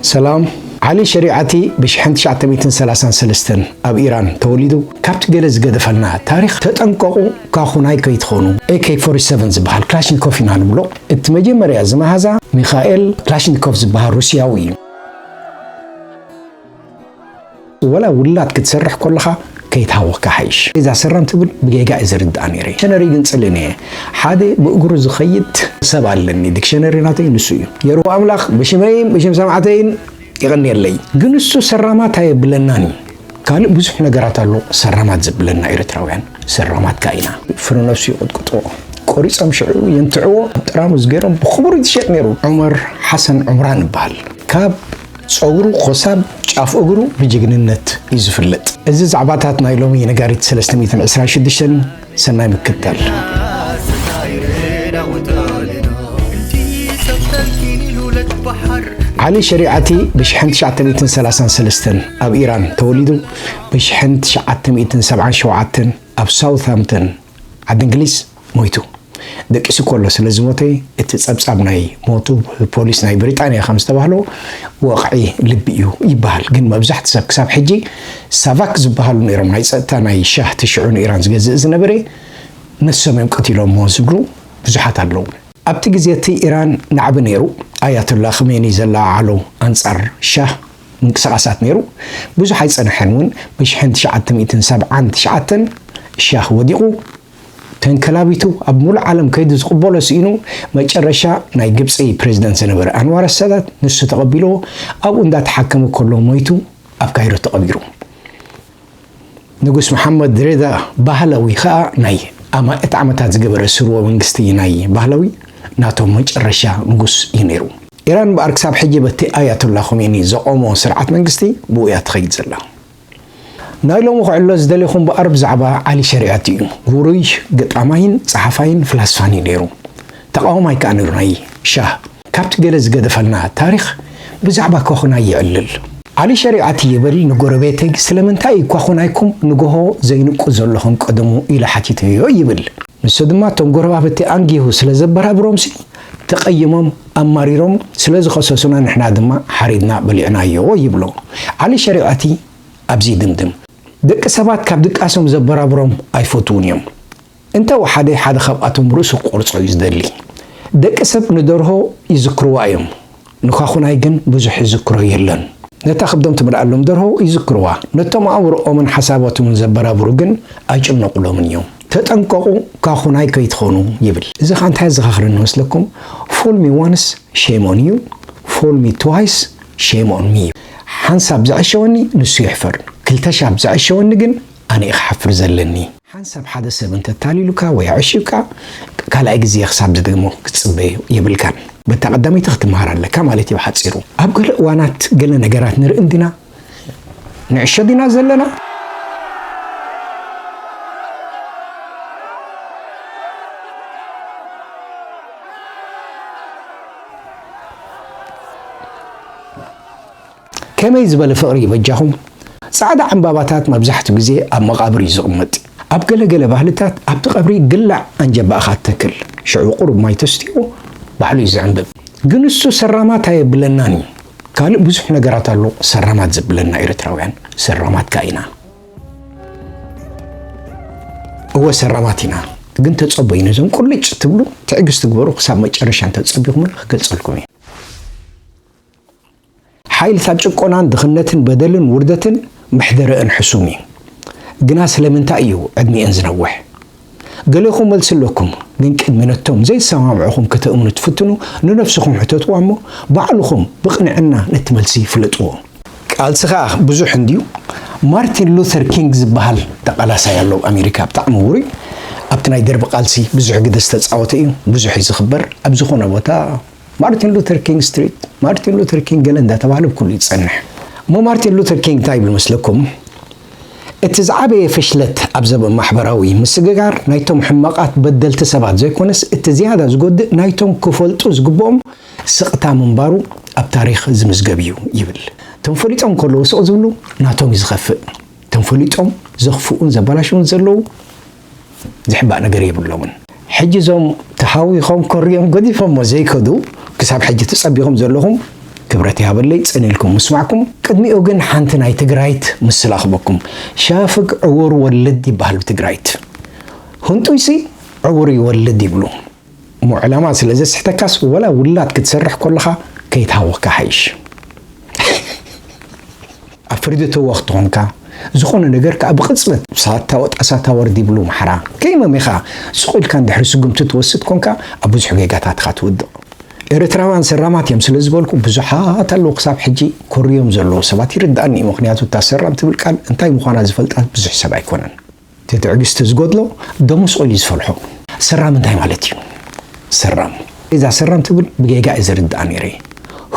ሰላም። ዓሊ ሸሪዓቲ ብ ሽሕን ትሽዓተ ሚእትን ሰላሳን ሰለስተን ኣብ ኢራን ተወሊዱ። ካብቲ ገለ ዝገደፈልና ታሪኽ ተጠንቀቑ፣ ካኹናይ ከይትኾኑ። ኤ ኬ ፎርቲ ሰቨን ዝበሃል ክላሽኒኮፍ ኢና ንብሎ። እቲ መጀመርያ ዝመሃዛ ሚኻኤል ክላሽኒኮፍ ዝበሃል ሩስያዊ እዩ። ወላ ውላድ ክትሰርሕ ከለኻ ከይትሃወካ ሓይሽ። እዛ ሰራም ትብል ብጌጋ እየ ዝርድኣ ነይረ። ዲክሸነሪ ግን ጽልን እየ። ሓደ ብእግሩ ዝኸይድ ሰብ ኣለኒ፣ ዲክሸነሪ ናተይ ንሱ እዩ። የርሁ ኣምላኽ ብሽመይን ብሽም ሰማዕተይን ይቐንየለይ። ግን እሱ ሰራማት ኣየብለናን እዩ። ካልእ ብዙሕ ነገራት ኣሎ ሰራማት ዘብለና ኤርትራውያን። ሰራማት ከኣ ኢና። ፍረ ነፍሱ ይቕጥቅጥዎ። ቆሪጾም ሽዑ የንትዕዎ፣ ኣብ ጠራሙዝ ገይሮም ብኽቡር እዩ ዝሸጥ ነይሩ። ዑመር ሓሰን ዑምራን ይበሃል። ካብ ጸጉሩ ክሳብ ጫፍ እግሩ ብጅግንነት እዩ ዝፍለጥ። እዚ ዛዕባታት ናይ ሎሚ ነጋሪት ሰለስተ ሚእትን ዕስራን ሽዱሽተን፣ ሰናይ ምክትታል። ዓሊ ሸሪዓቲ ብ ሽሕን ትሽዓተ ሚእትን ሰላሳን ሰለስተን ኣብ ኢራን ተወሊዱ፣ ብ ሽሕን ትሽዓተ ሚእትን ሰብዓን ሸውዓተን ኣብ ሳውትሃምፕተን ዓዲ እንግሊዝ ሞይቱ። ደቂሱ ከሎ ስለ ዝሞተ፣ እቲ ጸብጻብ ናይ ሞቱ ብፖሊስ ናይ ብሪጣንያ ከም ዝተባህሎ ወቕዒ ልቢ እዩ ይበሃል። ግን መብዛሕቲ ሰብ ክሳብ ሕጂ ሳቫክ ዝበሃሉ ነይሮም፣ ናይ ጸጥታ ናይ ሻህ እቲ ሽዑ ንኢራን ዝገዝእ ዝነበረ፣ ነሶም እዮም ቀቲሎሞ ዝብሉ ብዙሓት ኣለዉ። ኣብቲ ግዜ እቲ ኢራን ናዕቢ ነይሩ። ኣያቶላ ኽሜኒ ዘለዓዓሎ ኣንጻር ሻህ ምንቅስቓሳት ነይሩ። ብዙሕ ኣይጸንሐን እውን፣ ብ ሽሕን ትሽዓተ ሚእትን ሰብዓን ትሽዓተን ሻህ ወዲቑ። ተንከላቢቱ ኣብ ሙሉእ ዓለም ከይዱ ዝቕበሎ ስኢኑ፣ መጨረሻ ናይ ግብጺ ፕሬዝደንት ዝነበረ ኣንዋር ኣሳዳት ንሱ ተቐቢልዎ፣ ኣብኡ እንዳተሓከመ ከሎ ሞይቱ፣ ኣብ ካይሮ ተቐቢሩ። ንጉስ መሓመድ ሬዳ ባህላዊ ኸኣ ናይ ኣማእት ዓመታት ዝገበረ ስርወ መንግስቲ ናይ ባህላዊ ናቶም መጨረሻ ንጉስ እዩ ነይሩ። ኢራን እምበኣር ክሳብ ሕጂ በቲ ኣያቶላ ኾሜኒ ዘቖሞ ስርዓት መንግስቲ ብኡ እያ ትኸይድ ዘላ። ናይ ሎሚ ክዕሎ ዝደለኹ እምበኣር ብዛዕባ ዓሊ ሸሪዓቲ እዩ። ውሩይ ገጣማይን ጸሓፋይን ፍላስፋን እዩ ነይሩ። ተቓዋማይ ከኣ ነይሩ ናይ ሻህ። ካብቲ ገለ ዝገደፈልና ታሪኽ ብዛዕባ ኳኹናይ የዕልል። ዓሊ ሸሪዓቲ ይብል፣ ንጎረቤተይ ስለምንታይ ኳኹናይኩም ንጎሆ ዘይንቁ ዘለኹም ቀደሙ ኢለ ሓቲተዮ ይብል። ንሱ ድማ እቶም ጎረባብቲ ኣንጊሁ ስለ ዘበራብሮምሲ ተቐይሞም ኣማሪሮም ስለ ዝኸሰሱና ንሕና ድማ ሓሪድና በሊዕናዮ ይብሎ። ዓሊ ሸሪዓቲ ኣብዚ ይድምድም። ደቂ ሰባት ካብ ድቃሶም ዘበራብሮም ኣይፈትዉን እዮም። እንተ ወሓደ ሓደ ካብኣቶም ርእሱ ክቖርጾ እዩ ዝደሊ። ደቂ ሰብ ንደርሆ ይዝክርዋ እዮም። ንኳኹናይ ግን ብዙሕ ይዝክሮ የለን። ነታ ከብዶም ትምልኣሎም ደርሆ ይዝክርዋ። ነቶም ኣእምሮኦምን ሓሳባቶምን ዘበራብሩ ግን ኣይጭነቑሎምን እዮም። ተጠንቀቑ፣ ኳኹናይ ከይትኾኑ ይብል። እዚ ኸኣ እንታይ የዘኻኽረኒ መስለኩም? Fool me once, shame on you. Fool me twice, shame on me. ሓንሳብ ዝዐሸወኒ ንሱ ይሕፈር። ክልተ ሻብ ዝዐሸወኒ ግን ኣነ እየ ክሓፍር ዘለኒ። ሓንሳብ ሓደ ሰብ እንተታሊሉካ ወይ ኣዕሽዩካ፣ ካልኣይ ግዜ ክሳብ ዝደግሞ ክትጽበ የብልካን። በታ ቀዳመይቲ ክትመሃር ኣለካ ማለት እዩ ብሓጺሩ። ኣብ ገለ እዋናት ገለ ነገራት ንርኢ እንዲና፣ ንዕሾ ዲና ዘለና? ከመይ ዝበለ ፍቕሪ እዩ በጃኹም? ጻዕዳ ዕምባባታት መብዛሕትኡ ግዜ ኣብ መቓብር እዩ ዝቕመጥ። ኣብ ገለ ገለ ባህልታት ኣብቲ ቀብሪ ግላዕ ኣንጀባእኻ ትተክል፣ ሽዑ ቁሩብ ማይ ተስትዮ ባዕሉ እዩ ዝዕምብብ። ግን እሱ ሰራማት ኣየብለናን እዩ። ካልእ ብዙሕ ነገራት ኣሎ ሰራማት ዘብለና ኤርትራውያን። ሰራማት ከኣ ኢና። እወ ሰራማት ኢና። ግን ተጸበዩ፣ ነዞም ቁልጭ ትብሉ ትዕግስቲ ግበሩ፣ ክሳብ መጨረሻ እንተጸቢኹምና ክገልጸልኩም እየ። ሓይልታት ጭቆናን ድኽነትን በደልን ውርደትን መሕደረአን ሕሱም እዩ። ግና ስለምንታይ እዩ ዕድሚአን ዝነውሕ? ገሌኹም መልሲ ኣለኩም፣ ግን ቅድሚ ነቶም ዘይሰማምዑኹም ከተእምኑ ትፍትኑ፣ ንነፍስኹም ሕተትዋ እሞ ባዕልኹም ብቕንዕና ነቲ መልሲ ፍለጥዎ። ቃልሲ ኸኣ ብዙሕ እንድዩ። ማርቲን ሉተር ኪንግ ዝበሃል ተቓላሳይ ኣሎ ኣብ ኣሜሪካ፣ ብጣዕሚ ውሩይ። ኣብቲ ናይ ደርቢ ቃልሲ ብዙሕ ግደ ዝተጻወተ እዩ። ብዙሕ እዩ ዝኽበር። ኣብ ዝኾነ ቦታ ማርቲን ሉተር ኪንግ ስትሪት፣ ማርቲን ሉተር ኪንግ ገለ እንዳተባህለ ብኩሉ ይጸንሕ። እሞ ማርቲን ሉተር ኪንግ እንታይ ይብል መስለኩም? እቲ ዝዓበየ ፍሽለት ኣብ ዘበን ማሕበራዊ ምስግጋር ናይቶም ሕማቓት በደልቲ ሰባት ዘይኮነስ፣ እቲ ዝያዳ ዝጎድእ ናይቶም ክፈልጡ ዝግብኦም ስቕታ ምንባሩ ኣብ ታሪኽ ዝምዝገብ እዩ ይብል። እቶም ፈሊጦም ከለዉ ስቕ ዝብሉ ናቶም እዩ ዝኸፍእ። እቶም ፈሊጦም ዘኽፍኡን ዘበላሽዉን ዘለዉ ዝሕባእ ነገር የብሎምን። ሕጂ እዞም ተሃዊኾም ኮርዮም ገዲፎሞ ዘይከዱ፣ ክሳብ ሕጂ ትጸቢኹም ዘለኹም ክብረት ይሃበለይ፣ ጽን ኢልኩም ምስማዕኩም። ቅድሚኡ ግን ሓንቲ ናይ ትግራይት ምስላ ክበኩም። ሻፍግ ዕውር ወልድ ይበሃል ብትግራይት። ህንጡይሲ ዕውር ይወልድ ይብሉ። እሞ ዕላማ ስለ ዘስሕተካስ፣ ወላ ውላድ ክትሰርሕ ከለኻ ከይትሃወካ ሓይሽ። ኣብ ፍርዲ ተወ ክትኾንካ፣ ዝኾነ ነገር ከኣ ብቕጽበት ሳታ ወጣ ሳታ ወርድ ይብሉ ማሕራ። ከይመሜኻ ስቕ ኢልካ እንድሕሪ ስጉምቲ ትወስድ ኮንካ፣ ኣብ ብዙሕ ጌጋታት ኢኻ ትውድቕ። ኤርትራውያን ሰራማት እዮም ስለ ዝበልኩ፣ ብዙሓት ኣለዉ ክሳብ ሕጂ ኮርዮም ዘለዉ ሰባት ይርድኣኒ እዩ። ምኽንያቱ እታ ሰራም ትብል ቃል እንታይ ምዃና ዝፈልጣ ብዙሕ ሰብ ኣይኮነን። እቲ ትዕግስቲ ዝጎድሎ ደሙ ስቕ ኢሉ እዩ ዝፈልሖ። ሰራም እንታይ ማለት እዩ? ሰራም፣ እዛ ሰራም ትብል ብጌጋ እየ ዝርድኣ ነይረ።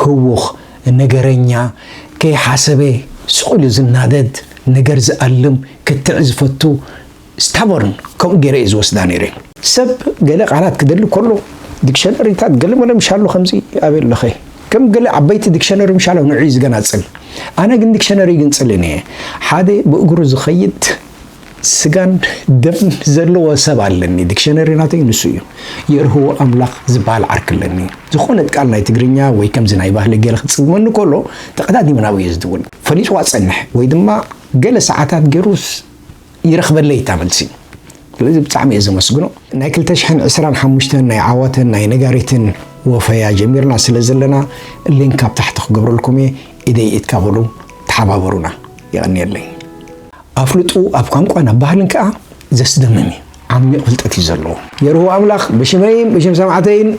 ህዉኽ፣ ነገረኛ፣ ከይሓሰበ ስቕ ኢሉ ዝናደድ፣ ነገር ዝኣልም፣ ክትዕ ዝፈቱ፣ ስታቦርን ከምኡ ገይረ እየ ዝወስዳ ነይረ። ሰብ ገለ ቃላት ክደሊ ከሎ ዲክሸነሪታት ገለ መለ ምሻሉ ከምዚ ኣበይ ኣለኸ? ከም ገለ ዓበይቲ ዲክሸነሪ ምሻሉ ንዑ እዩ ዝገናጽል። ኣነ ግን ዲክሸነሪ ይግንጽልን እየ። ሓደ ብእግሩ ዝኸይድ ስጋን ደምን ዘለዎ ሰብ ኣለኒ። ዲክሸነሪ ናተይ ንሱ እዩ። የርህዎ ኣምላኽ ዝበሃል ዓርኪ ኣለኒ። ዝኾነት ቃል ናይ ትግርኛ ወይ ከምዚ ናይ ባህሊ ገለ ክጽግመኒ ከሎ ተቐዳዲመ ናብኡ እየ ዝድውል። ፈሊጥዋ ጸንሕ ወይ ድማ ገለ ሰዓታት ገይሩስ ይረኽበለይ እታ መልሲ። ስለዚ ብጣዕሚ እየ ዘመስግኖ። ናይ ክልተ ሽሕን ዕስራን ሓሙሽተን ናይ ዓወተን ናይ ነጋሪትን ወፈያ ጀሚርና ስለ ዘለና፣ ሊንክ ኣብ ታሕቲ ክገብረልኩም እየ። ኢደይ ኢድካ በሉ፣ ተሓባበሩና። የቐንየለይ። ኣፍልጡ ኣብ ቋንቋን ኣብ ባህልን ከኣ ዘስደምም እዩ። ዓሚቕ ፍልጠት እዩ ዘለዎ። የርህዎ ኣምላኽ ብሽመይን ብሽም ሰማዕተይን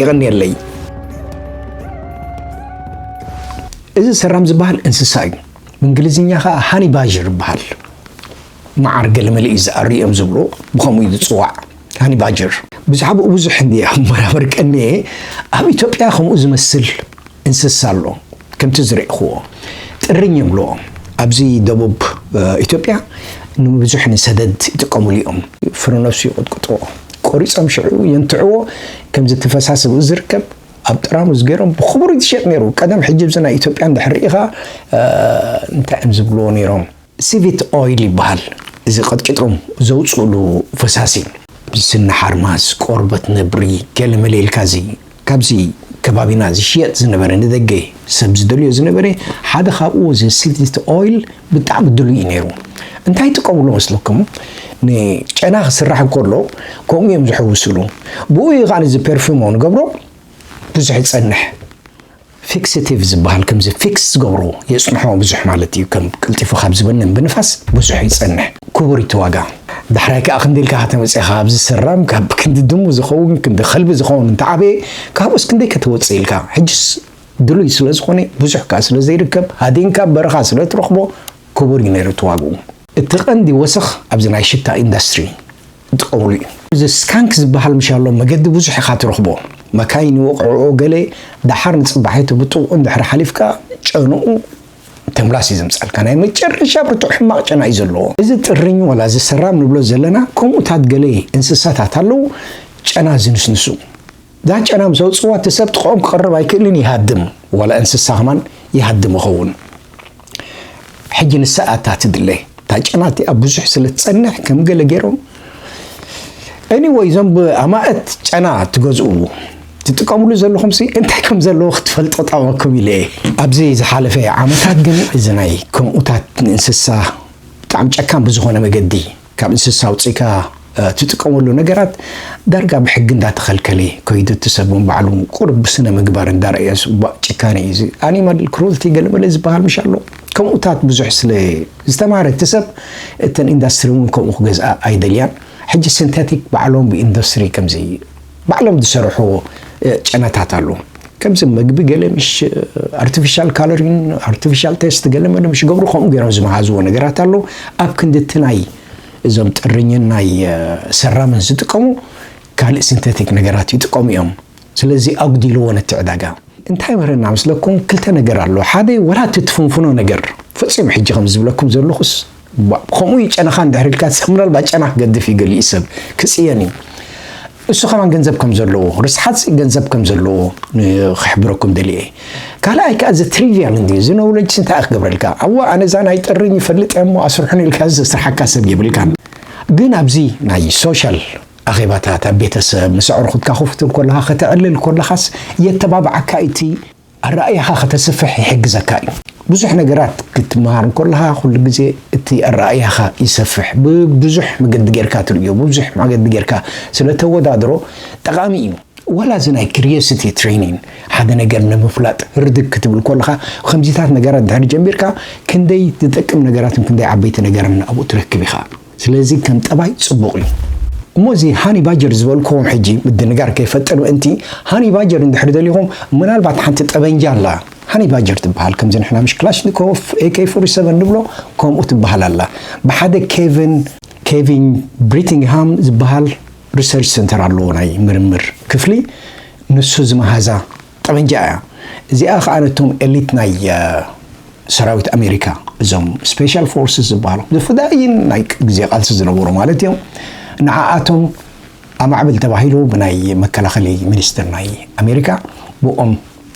የቐንየለይ። እዚ ሰራም ዝበሃል እንስሳ እዩ። ብእንግሊዝኛ ከኣ ሃኒ ባጅር ይበሃል። መዓር ገለመለ እዩ ዝኣሪ እዮም ዝብሎ፣ ብኸምኡ እዩ ዝጽዋዕ። ሃኒ ባጅር። ብዛዕባኡ ብዙሕ እንድየ ክመራመር ቀንየ። ኣብ ኢትዮጵያ ከምኡ ዝመስል እንስሳ ኣሎ፣ ከምቲ ዝረእኽዎ። ጥርኝ ይብልዎ። ኣብዚ ደቡብ፣ እ፣ ኢትዮጵያ ንብዙሕ ንሰደድ ይጥቀሙሉ እዮም። ፍረ ነፍሱ ይቕጥቅጥዎ። ቆሪጾም ሽዑ የንትዕዎ። ከምዚ እቲ ፈሳሲ ብኡ ዝርከብ ኣብ ጠራሙዝ ገይሮም ብኽቡር እዩ ዝሸጥ ነይሩ። ቀደም ሕጂ ኣብዚ ናይ ኢትዮጵያ እንድሕር ርኢኻ፣ እ፣ እንታይ እዮም ዝብልዎ ነይሮም? ሲቪት ኦይል ይበሃል። እዚ ቀጥቂጦም ዘውፅእሉ ፈሳሲ። ስኒ ሓርማዝ፣ ቆርበት ነብሪ፣ ገለመለ ኢልካ እዚ ካብዚ ከባቢና ዝሽየጥ ዝነበረ፣ ንደገ ሰብ ዝደልዮ ዝነበረ፣ ሓደ ካብኡ እዚ ሲቪት ኦይል ብጣዕሚ ድሉይ እዩ ነይሩ። እንታይ ይጥቀምሉ መስለኩም? ንጨና ክስራሕ እንከሎ ከምኡ እዮም ዝሕውስሉ። ብኡ እዩ ከኣ እዚ ፐርፊሞ ንገብሮ፣ ብዙሕ ይጸንሕ። ፊክሲቲቭ ዝበሃል ከምዚ ፊክስ ዝገብሮ የጽንሖ ብዙሕ ማለት እዩ። ከም ቀልጢፉ ካብ ዝበንን ብንፋስ ብዙሕ ይጸንሕ። ክቡር እዩ እቲ ዋጋ። ዳሕራይ ከኣ ክንደይ ኢልካ ከተመጽእ ኢኻ ኣብዚ ሰራም ካብ ክንዲ ድሙ ዝኸውን ክንዲ ከልቢ ዝኸውን እንተዓበየ ካብኡስ ክንደይ ከተወጽእ ኢልካ። ሕጅስ ድሉይ ስለ ዝኾነ ብዙሕ ከኣ ስለ ዘይርከብ ሃዲንካ ኣብ በረኻ ስለ ትረኽቦ ክቡር እዩ ነይሩ እቲ ዋግኡ። እቲ ቀንዲ ወሰኽ ኣብዚ ናይ ሽታ ኢንዳስትሪ ይጥቀምሉ እዩ። እዚ ስካንክ ዝበሃል ምሻሎ መገዲ ብዙሕ ኢኻ ትረኽቦ። መካይን ይወቕዕኦ ገለ፣ ደሓር ንጽባሒቱ ብጥቕኡ እንድሕር ሓሊፍካ ጨንኡ ተምላስ እዩ ዘምጻልካ። ናይ መጨረሻ ብርቱዕ ሕማቕ ጨና እዩ ዘለዎ። እዚ ጥርኝ ዋላ እዚ ሰራም ንብሎ ዘለና ከምኡታት ገለ እንስሳታት ኣለዉ ጨና ዝንስንሱ። እዛ ጨና ምስ ኣውጽእዋ እቲ ሰብ ጥቕኦም ክቐርብ ኣይክእልን ይሃድም። ዋላ እንስሳ ከማን ይሃድም ይኸውን። ሕጂ ንሳ ኣታ ትድለ። እታ ጨና እቲኣ ብዙሕ ስለ ትጸንሕ ከም ገለ ገይሮም። ኤኒወይ እዞም ብኣማእት ጨና ትገዝኡ ትጥቀምሉ ዘለኹምሲ እንታይ ከም ዘለዎ ክትፈልጡ ጠቐኩም ኢለ እየ። ኣብዚ ዝሓለፈ ዓመታት ግን እዚ ናይ ከምኡታት ንእንስሳ ብጣዕሚ ጨካን ብዝኾነ መገዲ ካብ እንስሳ ኣውፂእካ ትጥቀመሉ ነገራት ዳርጋ ብሕጊ እንዳተኸልከለ ከይዱ እቲ ሰብ እውን ባዕሉ ቁሩብ ብስነ ምግባር እንዳረኣየ ጭካነ እዩ። ኣኒማል ክሩልቲ ገለመለ ዝበሃል ምሽ ኣሎ። ከምኡታት ብዙሕ ስለ ዝተማረ እቲ ሰብ እተን ኢንዳስትሪ እውን ከምኡ ክገዝኣ ኣይደልያን። ሕጂ ሲንቴቲክ ባዕሎም ብኢንዱስትሪ ከምዚ ባዕሎም ዝሰርሑ ጨነታት ኣሎ። ከምዚ መግቢ ገለ ምሽ ኣርቲፊሻል ካለሪን ኣርቲፊሻል ቴስት ገለ መለ ምሽ ገብሩ ከምኡ ገይሮም ዝመሃዝዎ ነገራት ኣሎ። ኣብ ክንዲ እቲ ናይ እዞም ጥርኝን ናይ ሰራምን ዝጥቀሙ ካልእ ሲንቴቲክ ነገራት ይጥቀሙ እዮም። ስለዚ ኣጉዲልዎ ነቲ ዕዳጋ። እንታይ ይምህረና ምስለኩም ክልተ ነገር ኣሎ። ሓደ ወላ እቲ ትፍንፍኖ ነገር ፈጺሙ ሕጂ ከም ዝብለኩም ዘለኹስ ከምኡ እዩ ጨነኻ እንድሕር ኢልካ ሰብ ምናልባት ጨና ክገድፍ እዩ ገሊኡ ሰብ ክጽየን እዩ። እሱ ከማን ገንዘብ ከም ዘለዎ ርስሓት ገንዘብ ከም ዘለዎ ክሕብረኩም ደልየ። ካልኣይ ከኣ እዚ ትሪቪያል እንዲ እዚ ኖውለጅ እንታይ ክገብረልካ ኣዋ ኣነ እዛ ናይ ጥርኝ ይፈልጥ እሞ ኣስርሑን ኢልካ ዘስርሓካ ሰብ የብልካን። ግን ኣብዚ ናይ ሶሻል ኣኼባታት ኣብ ቤተሰብ ምስ ኣዕሩኽትካ ኮፍ ክትብል ከለኻ ከተዕልል ከለኻስ የተባብዓካ እቲ ኣረኣእያኻ ከተስፍሕ ይሕግዘካ እዩ። ብዙሕ ነገራት ክትመሃር እንከለኻ ኩሉ ግዜ እቲ ኣረኣእያኻ ይሰፍሕ። ብብዙሕ መገዲ ጌርካ ትርእዮ፣ ብብዙሕ መገዲ ጌርካ ስለ ተወዳድሮ ጠቓሚ እዩ። ዋላ እዚ ናይ ክሪዮሲቲ ትሬኒንግ፣ ሓደ ነገር ንምፍላጥ ህርድግ ክትብል ከለኻ፣ ከምዚታት ነገራት ድሕሪ ጀሚርካ ክንደይ ዝጠቅም ነገራትን ክንደይ ዓበይቲ ነገርን ኣብኡ ትረክብ ኢኻ። ስለዚ ከም ጠባይ ጽቡቕ እዩ። እሞ እዚ ሃኒ ባጀር ዝበልክዎም ሕጂ ምድንጋር ከይፈጥር ምእንቲ፣ ሃኒ ባጀር እንድሕር ደሊኹም፣ ምናልባት ሓንቲ ጠበንጃ ኣላ፣ ሃኒ ባጀር ትበሃል። ከምዚ ንሕና ምሽ ክላሽኒኮፍ፣ ኤ ኬ ፎርቲ ሰቨን ንብሎ፣ ከምኡ ትበሃል ኣላ። ብሓደ ኬቪን፣ ኬቪን ብሪቲንግሃም ዝበሃል ሪሰርች ሰንተር ኣለዎ፣ ናይ ምርምር ክፍሊ። ንሱ ዝመሃዛ ጠበንጃ እያ። እዚኣ ኸኣ ነቶም ኤሊት ናይ፣ እ፣ ሰራዊት ኣሜሪካ፣ እዞም ስፔሻል ፎርስስ ዝበሃሉ፣ ዝፍዳይን ናይ ግዜ ቃልሲ ዝነበሩ ማለት እዮም። ንዓኣቶም ኣማዕብል ተባሂሉ ብናይ መከላኸሊ ሚኒስትር ናይ ኣሜሪካ ብኦም፣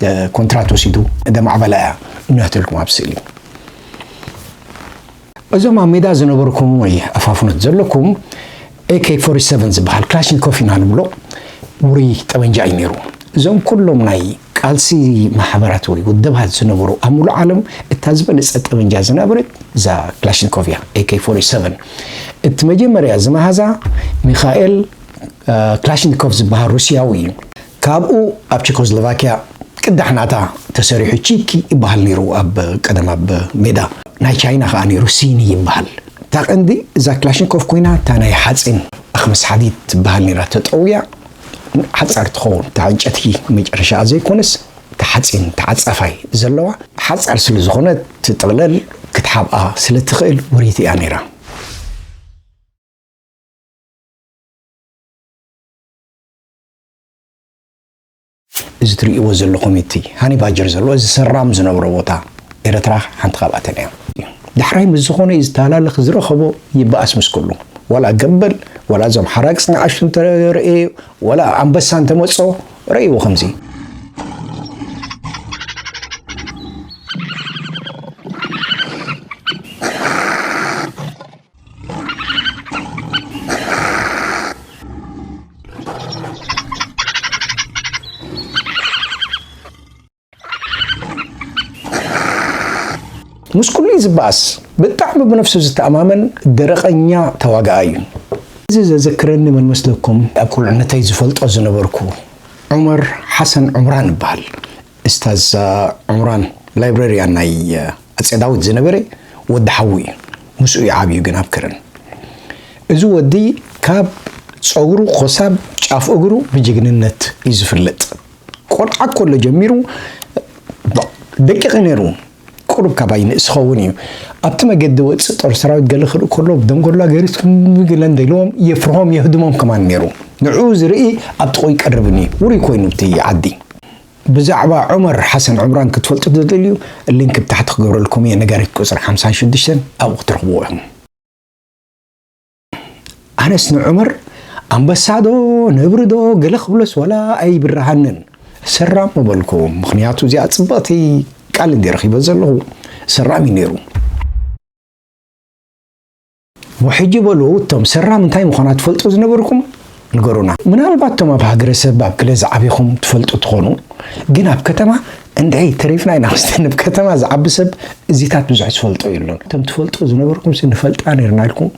እ፣ ኮንትራት ወሲዱ ዘማዕበላ እያ። እነህተልኩም ኣብ ስእሊ። እዞም ኣብ ሜዳ ዝነበርኩም ወይ ኣፋፍኖት ዘለኩም ኤ ኬ ፎርቲ ሰቨን ዝበሃል ክላሽኒኮፍ ኢና ንብሎ ውሩይ ጠበንጃ እዩ ነይሩ። እዞም ኩሎም ናይ ቃልሲ ማሕበራት ወይ ውድባት ዝነበሩ ኣብ ሙሉእ ዓለም እታ ዝበለጸ ጠበንጃ ዝነበረት እዛ ክላሽኒኮፍ እያ፣ ኤ ኬ ፎርቲ ሰቨን። እቲ መጀመርያ ዝመሃዛ ሚኻኤል፣ እ፣ ክላሽኒኮፍ ዝበሃል ሩስያዊ እዩ። ካብኡ ኣብ ቸኮስሎቫኪያ ቅዳሕ ናታ ተሰሪሑ ቺኪ ይበሃል ነይሩ ኣብ ቀደም ኣብ ሜዳ። ናይ ቻይና ኸኣ ነይሩ ሲኒ ይበሃል። እታ ቀንዲ እዛ ክላሽንኮቭ ኮይና፣ እታ ናይ ሓጺን ኣኽምስ ሓዲድ ትበሃል ነይራ ተጠውያ፣ ሓጻር ትኸውን። እታ ዕንጨቲ መጨረሻኣ ዘይኮነስ፣ እታ ሓጺን ተዓጻፋይ ዘለዋ ሓጻር ስለ ዝኾነት፣ ትጥቕለል ክትሓብኣ ስለ ትኽእል ውሪት እያ ነይራ። እዚ ትርእይዎ ዘለኹም እቲ ሃኒ ባጀር ዘለዎ፣ እዚ ሰራም ዝነብሮ ቦታ ኤርትራ ሓንቲ ካብኣተን እያ። ዳሕራይ ምስ ዝኾነ እዩ ዝተሃላለኽ፣ ዝረኸቦ ይበኣስ ምስ ኩሉ። ዋላ ገበል፣ ዋላ እዞም ሓራግጽ ንኣሽቱ እንተረኤ፣ ዋላ ኣንበሳ እንተመጾ፣ ረእይዎ ከምዚ። ምስ ኩሉ እዩ ዝበኣስ። ብጣዕሚ ብነፍሱ ዝተኣማመን ደረቐኛ ተዋጋኣይ እዩ። እዚ ዘዘክረኒ መን መስለኩም? ኣብ ቁልዕነተይ ዝፈልጦ ዝነበርኩ ዑመር ሓሰን ዑምራን ይበሃል። እስታዝ ዑምራን ላይብረርያን ናይ ኣጼ ዳዊት ዝነበረ ወዲ ሓዉ እዩ። ምስኡ እዩ ዓብዩ ግን ኣብ ከረን። እዚ ወዲ ካብ ጸጉሩ ኮሳብ ጫፍ እግሩ ብጅግንነት እዩ ዝፍለጥ። ቆልዓ ኮሎ ጀሚሩ ደቂቕ ነይሩ። ቁሩብ ካባይ ንእስ ኸውን እዩ። ኣብቲ መገዲ ወጽእ ጦር ሰራዊት ገለ ክርኢ ከሎ ብደንጎላ ገሪስኩም ገለ እንደ ኢልዎም የፍርሆም የህድሞም ከማን ነይሩ። ንዕኡ ዝርኢ ኣብ ጥቕኡ ይቀርብን እዩ። ውሩይ ኮይኑ እቲ ዓዲ። ብዛዕባ ዑመር ሓሰን ዑምራን ክትፈልጡ ትደልዩ፣ ሊንክ ብታሕቲ ክገብረልኩም እየ። ነጋሪት ቁጽሪ ሓምሳን ሽዱሽተን ኣብኡ ክትረኽብዎ ኢኹም። ኣነስ ንዑመር ኣንበሳ ዶ ነብሪ ዶ ገለ ክብሎስ ዋላ ኣይብርሃንን። ሰራም ምበልኩ፣ ምኽንያቱ እዚኣ ጽብቕቲ ቃል እንድየ ረኺበ ዘለኹ። ሰራም እዩ ነይሩ። ወሕጂ በሉ፣ እቶም ሰራም እንታይ ምዃና ትፈልጡ ዝነበርኩም ንገሩና። ምናልባት እቶም ኣብ ሃገረሰብ ኣብ ክለ ዝዓቢኹም ትፈልጡ ትኾኑ፣ ግን ኣብ ከተማ እንድዒ ተሪፍና ኢና። ክስተንብ ከተማ ዝዓቢ ሰብ እዚታት ብዙሕ ዝፈልጦ የሎን። እቶም ትፈልጡ ዝነበርኩም ሲ ንፈልጣ ነርና ኢልኩም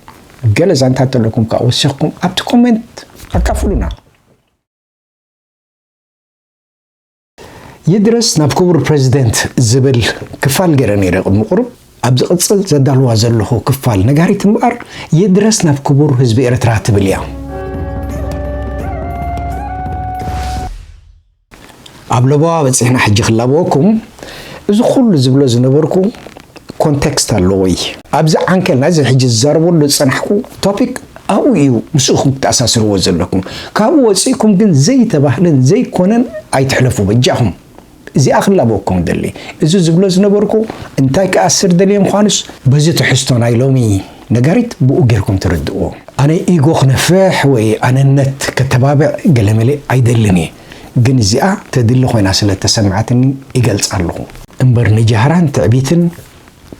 ገለ ዛንታት ተለኩም ከኣ ወሲኽኩም ኣብቲ ኮሜንት ኣካፍሉና። ይድረስ ናብ ክቡር ፕረዚደንት ዝብል ክፋል ገይረ ነይረ ቅድሚ ቁሩብ። ኣብ ዝቕጽል ዘዳልዋ ዘለኹ ክፋል ነጋሪት እምበኣር፣ ይድረስ ናብ ክቡር ህዝቢ ኤርትራ ትብል እያ። ኣብ ለበዋ በጺሕና ሕጂ ክላበወኩም፣ እዚ ኩሉ ዝብሎ ዝነበርኩ ኮንቴክስት ኣለዎ እዩ። ኣብዚ ዓንኬል ናይዚ ሕጂ ዝዛረበሉ ዝጸናሕኩ ቶፒክ ኣብኡ እዩ፣ ምስኡ ኢኹም ክትኣሳስርዎ ዘለኩም። ካብኡ ወጺእኩም ግን ዘይተባህለን ዘይኮነን ኣይትሕለፉ በጃኹም። እዚኣ ክላበወኩም እደሊ። እዚ ዝብሎ ዝነበርኩ እንታይ ክኣስር ደልየ ምዃኑስ በዚ ትሕዝቶ ናይ ሎሚ ነጋሪት ብኡ ጌርኩም ትርድእዎ። ኣነ ኢጎ ክነፍሕ ወይ ኣነነት ከተባብዕ ገለመለ ኣይደልን እየ። ግን እዚኣ ተድሊ ኮይና ስለ እተሰምዓትኒ ይገልጻ ኣለኹ። እምበር ንጃህራን ትዕቢትን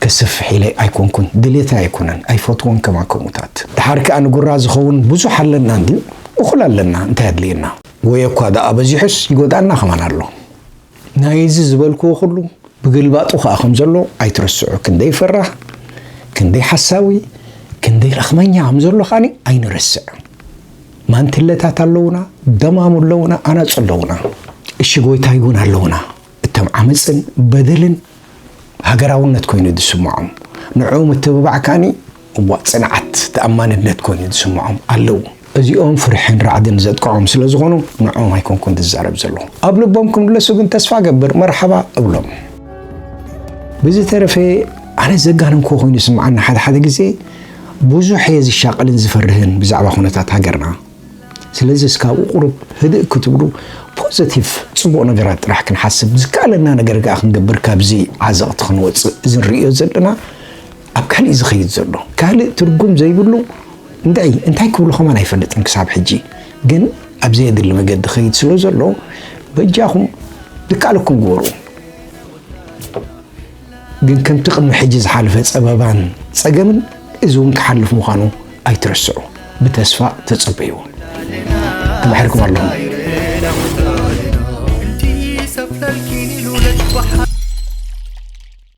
ከስፍሕ ኢለ ኣይኮንኩን፣ ድሌተይ ኣይኮነን፣ ኣይፈትዎን ከማን ከምኡታት። ደሓር ከኣ ንጉራ ዝኸውን ብዙሕ ኣለና እንድዩ፣ እኹል ኣለና፣ እንታይ ኣድልየና? ወይ እኳ ደኣ በዚሑስ ይጎድኣና ከማን ኣሎ። ናይዚ ዝበልክዎ ኩሉ ብግልባጡ ከኣ ከም ዘሎ ኣይትረስዑ። ክንደይ ፈራህ፣ ክንደይ ሓሳዊ፣ ክንደይ ረኽመኛ ከም ዘሎ ከኣኒ ኣይንረስዕ። ማንትለታት ኣለውና፣ ደማሙ ኣለውና፣ ኣናጹ ኣለውና። እሺ ጎይታይ እውን ኣለውና። እቶም ዓመጽን በደልን ሃገራውነት ኮይኑ ዝስምዖም፣ ንዕኡ ምትብባዕ ከኣኒ እዋ ጽንዓት፣ ተኣማንነት ኮይኑ ዝስምዖም ኣለዉ። እዚኦም ፍርሕን ራዕድን ዘጥቅዖም ስለ ዝኾኑ ንዕኦም ኣይኮንኩን ዝዛረብ ዘለኹ። ኣብ ልቦም ክምለሱ ግን ተስፋ ገብር፣ መርሓባ እብሎም። ብዝተረፈ ኣነ ዘጋነንኩ ኮይኑ ይስምዓኒ ሓደ ሓደ ግዜ ብዙሕ እየ ዝሻቐልን ዝፈርህን ብዛዕባ ኩነታት ሃገርና። ስለዚ እስካብ ቁሩብ ህድእ ክትብሉ ፖዘቲቭ ጽቡቕ ነገራት ጥራሕ ክንሓስብ ዝከኣለና ነገር ከኣ ክንገብር ካብዚ ዓዘቕቲ ክንወጽእ እዚ ንርእዮ ዘለና ኣብ ካልእ ዝኸይድ ዘሎ ካልእ ትርጉም ዘይብሉ እንታይ እንታይ ክብሉ ከማን ኣይፈልጥን ክሳብ ሕጂ ግን ኣብ ዘየድሊ መገዲ ኸይድ ስለ ዘሎ በጃኹም ዝከኣለኩም ግበሩ። ግን ከምቲ ቅድሚ ሕጂ ዝሓለፈ ጸበባን ጸገምን እዚ እውን ክሓልፍ ምዃኑ ኣይትረስዑ። ብተስፋ ተጸበይዎ። ተባሒርኩም ኣለኹም።